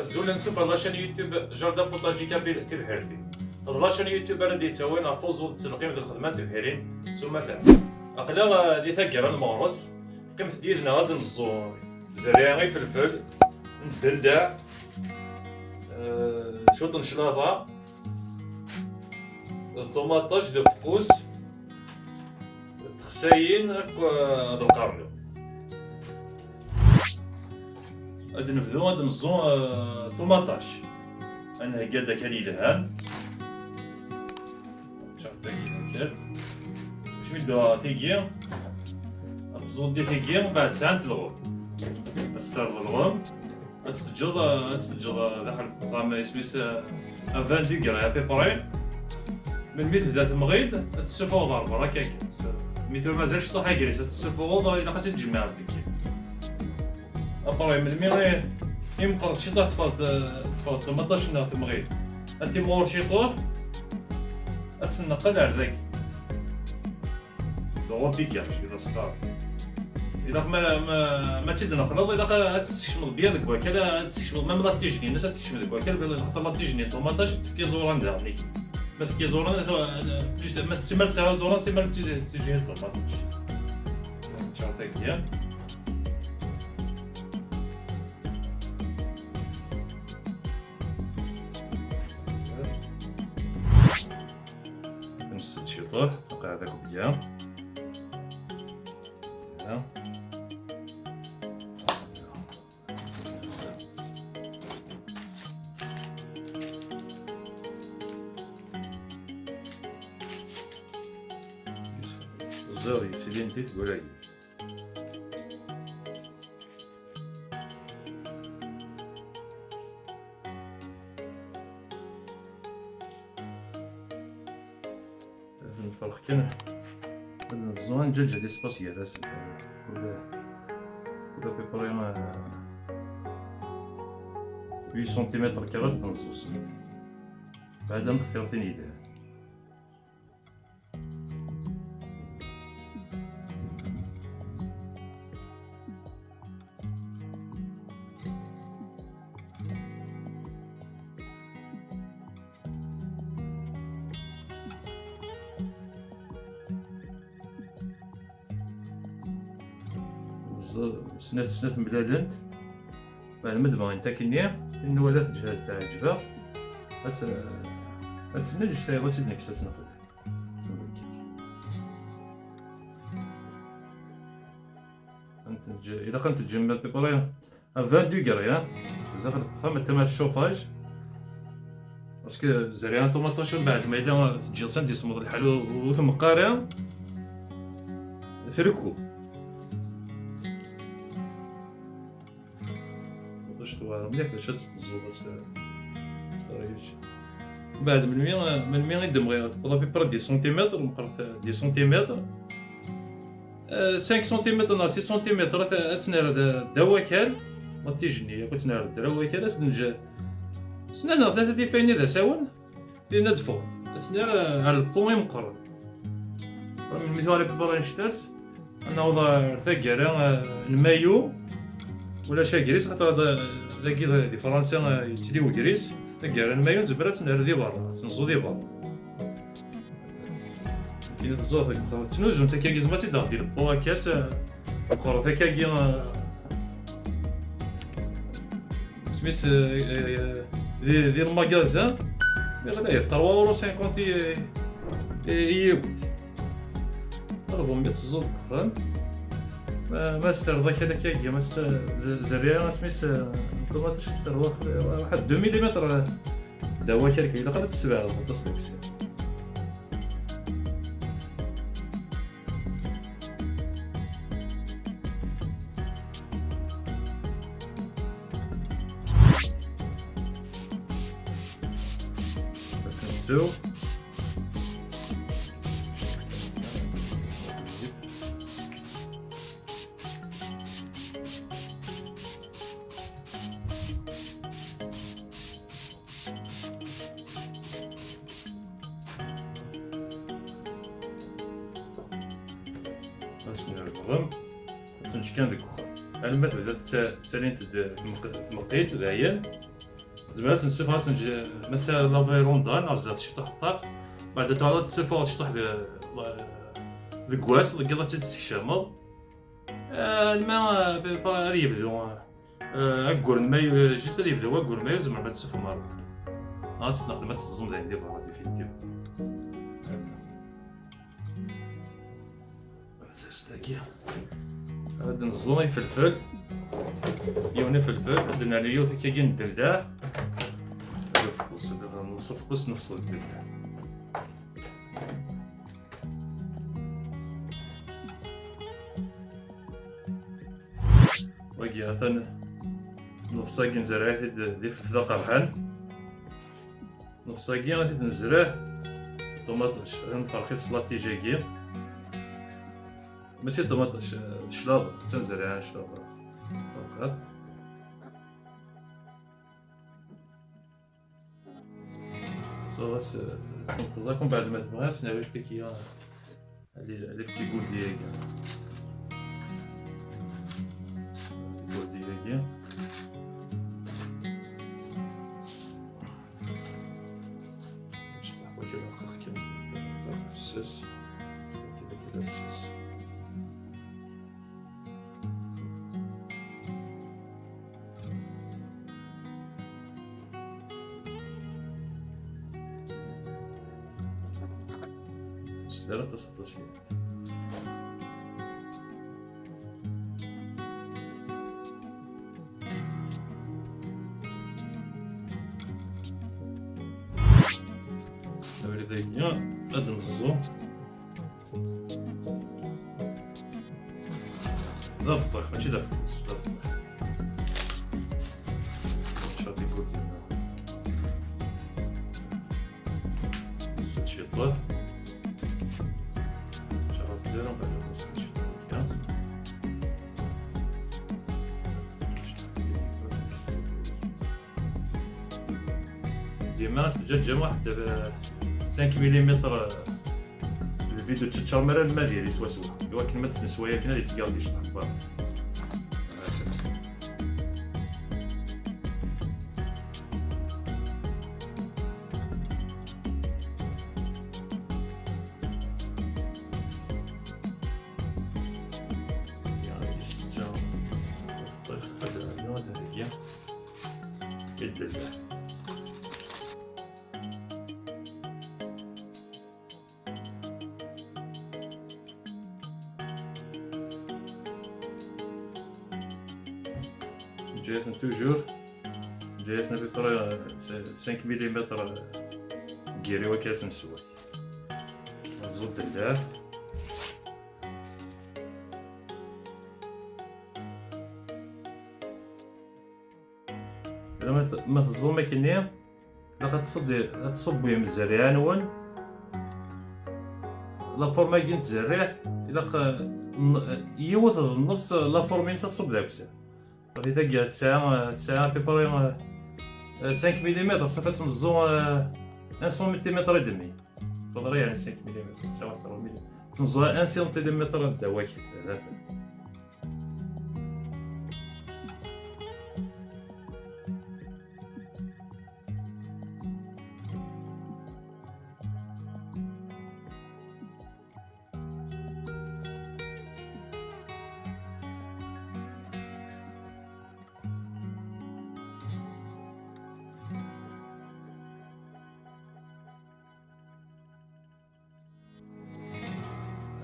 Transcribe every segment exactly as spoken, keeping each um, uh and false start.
Azul, ansuf ɣer la chaîne YouTube Jardin Potager Kabyle Tibḥirtin. D la chaîne YouTube ara d-yettawin ɣef uẓud d ttelqim d lxedma n tebḥirin s umata. Aql-aɣ, eh, di taggara n meɣres. Qqimet-d yid-neɣ ad d-neẓẓu zerriɛa ifelfel, n ddendaɛ, eh, cwiṭ n claḍa, d ṭumaṭac, d ufeqqus, d texsayin akk, eh, d lqernu. Ad nebdu ad neẓẓu, eh, ṭumaṭac. Ad nhegga-d akal yelhan. Ččar tagi akal. Cwi da tigi. Ad tẓuddi tigi, mbeɛd sɛant lɣum. Ad s-terreḍ lɣum. Ad tt-teǧǧeḍ, ad tt-teǧǧeḍ daxel n uxxam, isem-is, eh, vingt degrés à peu près. Melmi tebda temɣid, ad tessufuɣeḍ ɣer berra akka. Mi tura mazal cṭuḥ agris, ad tessufuɣeḍ, ilaq ad tt-id-tjemɛeḍ deg yiḍ. Après, melmi i, i meqqret ciṭuḥ, teffeɣ-d, teffeɣ-d ṭumaṭac neɣ temɣid. Ad timɣur ciṭuḥ, ad tt-nneqqel ar dagi. D repiquage, i d asqar. Ilaq ma, ma, ma tt-id-neqleḍ, ilaq ad tt-teskecmeḍ bien deg wakal, ad tt-teskecmeḍ, même la tige-nni-ines ad tt-tekcem deg wakal, xaṭer la tige-nni n ṭumaṭac tefka iẓuran daɣen. Ma tefka iẓuran, plus, ma, simmal tesɛa iẓuran, simmal tt-, tt-, ttijih ṭumaṭac. Neččar tagi. Nessed ciṭuḥ, nqeɛɛed akk deg-a. Ẓẓiɣ yettili n titegura-yi. Nferq kan ad neẓẓu ad nǧaǧǧ l'espace gar-asen. Kul, kul à peu près, euh, huit centimètres kra ad neẓẓu smed. Baɛd am xtiṛ tin yelhan. Ẓ-, snat, snat mlalent. Baɛd ma d-bɣint akkenni, tin nwala teǧhed teɛǧeb-aɣ. Ad tt-, ad tt-neǧǧ tayeḍ ad tt-id-nekkes ad tt-neqbel. Ad tt-neǧǧ, ilaq ad tt-neǧǧ à peu près à vingt degrés, hein. Zdaxel n uxxam, tama n chauffage. Parce que zerriɛa n ṭumaṭic mbeɛd ma yella teǧǧiḍ-tt anda yesmeḍ lḥal ur, ur tmeqq ara, trekku. Ṭumaṭic tewɛer mliḥ bac ad tt-teẓẓuḍ, ad tt-, ad tt-terriǧ. Mbeɛd melmi, melmi i d-mɣiɣ, tewweḍ à peu près dix centimètres, meqqret dix centimètres. Euh, cinq centimètres neɣ six centimètres, ad, ad tt-nerr d, ddaw wakal, la tige-nni akk ad tt-nerr ddaw wakal, ad tt-neǧǧ sna neɣ tlata tifayin d asawen, din ad d-ffɣent. Ad tt-nerr, euh, ar le pont imeqqren. Melmi tuɣal à peu près annect-a, ad naweḍ ar taggara, euh, n mayu, ulac agris, xaṭer ad, dagi di Fransa, euh, yettili wegris, taggara n mayu nezmer ad tt-nerr di berra, ad tt-neẓẓu di berra. Akken i teẓẓuḍ deg uxxam. Ttnuzun takkagi, zma tt-id-aɣ-d-ilebbu akka, tt-, meqqret akkagi, eh, isem-is, eh, eh, di, di lmagazin. Mi ɣlay, trois euros cinquante i, i, i yiwet. Album mi teẓẓuḍ deg uxxam. Ma, ma s-terḍa akka akkagi, ma s-, z-, zerriɛa, isem-is, eh, ṭumaṭic s-terḍa, eh, waḥed deux millimètres, eh, d awakal kan, ilaq ad tt-tesbeɛdeḍ aṭas deg-s. Ad tt-nessew. Ad sen-nerr lɣem, ad ten-neǧǧ kan deg uxxam. Alma tebda tetta-, ttalint-d tmeq-, tmeqqit, dayen. Zemreɣ ad tt-nessufeɣ, ad tt-neǧǧ, ma tesɛiḍ la véranda, neɣ zdat ciṭuḥ ṭṭaq. Beɛda tuɣaleḍ ad tessufeɣeḍ ciṭuḥ de-, deg wass, deg yiḍ ad tt-id-tessekcameḍ. Eh, ma, eh, pa-, pa-, ad yebdu, eh, aggur n mayu, eh, juste ad yebdu waggur n mayu, tzemrem ad tessufɣem ɣer beṛṛa. Neɣ ad tesneqlem, ad teẓẓem dayen di beṛṛa, définitivement. Ad sers dagi. Ad neẓẓu ifelfel. Yiwen ifelfel, ad nernu yiwet akkagi n ddeldaɛ. Ad ufeqqus, ad nṣuf ufeqqus, nefṣel ddeldaɛ. Wagi, atan nefṣ-agi nezreɛ-it-id d ifelfel aqerḥan. Nefṣ-agi ad t-id-nezreɛ ṭumaṭic, ad nferq-it s la tige-agi. Mačči ṭumaṭic, d cclaḍa, d tanzerriɛa n cclaḍa. Ferqat. So, ɣas, eh, tneṭṭeḍ akk, mbeɛd ma tebɣiḍ, ad tt-nerwi pikiya. Allez, allez, petit gourdi-agi. Petit gourdi-agi. Acḥal wagi lweqt kan, sas. Kida, kida, sas. Sdara tasaṭasin. Abrid-agi ad neẓẓu. D abṭix, mačči d afeqqus, d abṭix. Nečča tikkelt-nneɣ. Nessen ciṭuḥ. Nečča tikkelt, mbeɛd nessen ciṭuḥ kan. Dima as-teǧǧa ǧǧem waḥed, euh, cinq millimètres, euh, le vide de tcetcher mi ara nmadi swaswa. Iwakken ma tesneswa akken ad yesgardi cṭeḥ. Yeɛni, yessefk ad d-nernu ad d-nheggi. Idel. Ǧǧa-yasen toujours, ǧǧa-yasen à peu près, euh, cinq millimètres, euh, n yiri wakka ad sen-swen. Ẓudd llah. Ma t-, ma teẓẓum akkenni, ilaq ad tṣeddi-, ad tṣubbim zzerriɛa-nwen. La forme-agi n tzerriɛt, ilaq, eh, n-, yiwet d nnefs la forme-ines ad tṣubb d akessar. Ɣef tagi tesɛa, tesɛa à peu près, eh, cinq millimètres, ça fait ad tneẓẓu, eh, un centimètre et demi. Teḍra yeɛni cinq millimètres, tesɛa waḥed trois millimètres. Ad tneẓẓu un centimètre ddaw-ak.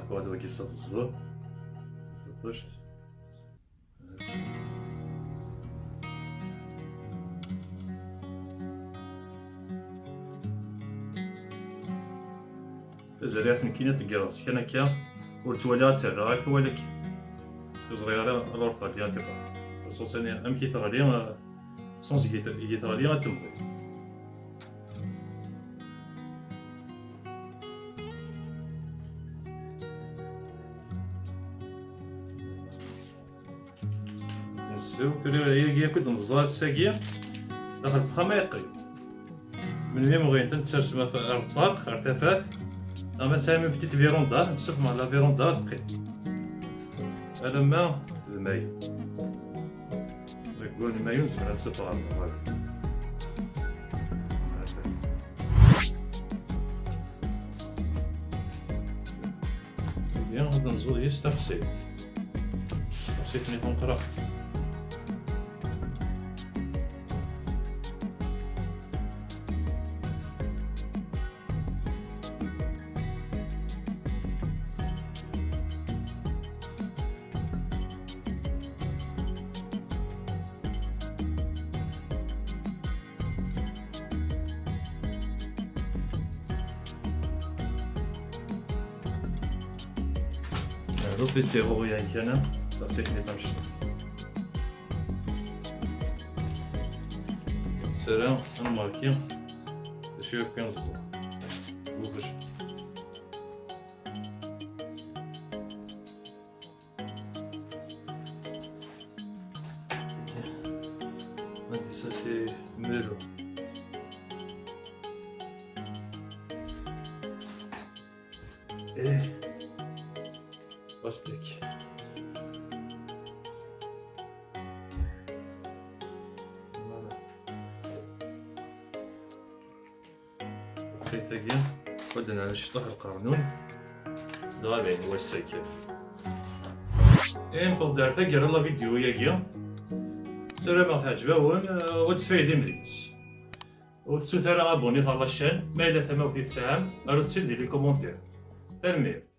Akk ad wagi s teẓẓu. Teṭṭuct. Tazerriɛt nekkini ad tegreɣ-tt kan akka, ur ttwaliɣ ad terreɣ akka wala akka. Ur ẓriɣ ara alors teɣli akka. Taṣuṣani amek i teɣli, eh, sans i te-, i teɣli ad temḍi. Nsew, tura ayagi akk i d-neẓẓa ass-agi, daxel n uxxam ay yeqqim. Melmi bɣint ad tt-tersem ɣef, ar ṭṭaq, ar tafat, neɣ ma tesɛam une petite véranda, ad tt-tessufɣem ɣer la véranda, ad teqqim. Alamma d mayu. Deg wul n mayu, nezmer ad nessufeɣ ɣer beṛṛa. Ad nẓu yis tafsit. Tafsit-nni tameqqrant. Rupiti ɣur-i kan, tafsit-nni tamecṭuḥt. Tara, anmarki, d acu yakk i neẓẓu. Guguj. Hadi, ça c'est melo. Eh. Pastèque. Voilà. Taqsiṭ-agi, wadden ɛla ccṭaḥ lqernun. Dɣa dayen wass-agi. Imqedder taggara la vidéo-yagi. Ssarameɣ teɛǧeb-awen, eh, ur ttfaydim deg-s. Ur tettut ara abonné ɣer la chaîne, ma yella tamawt i tesɛam, arut-tt-id di les commentaires. Tanemmirt.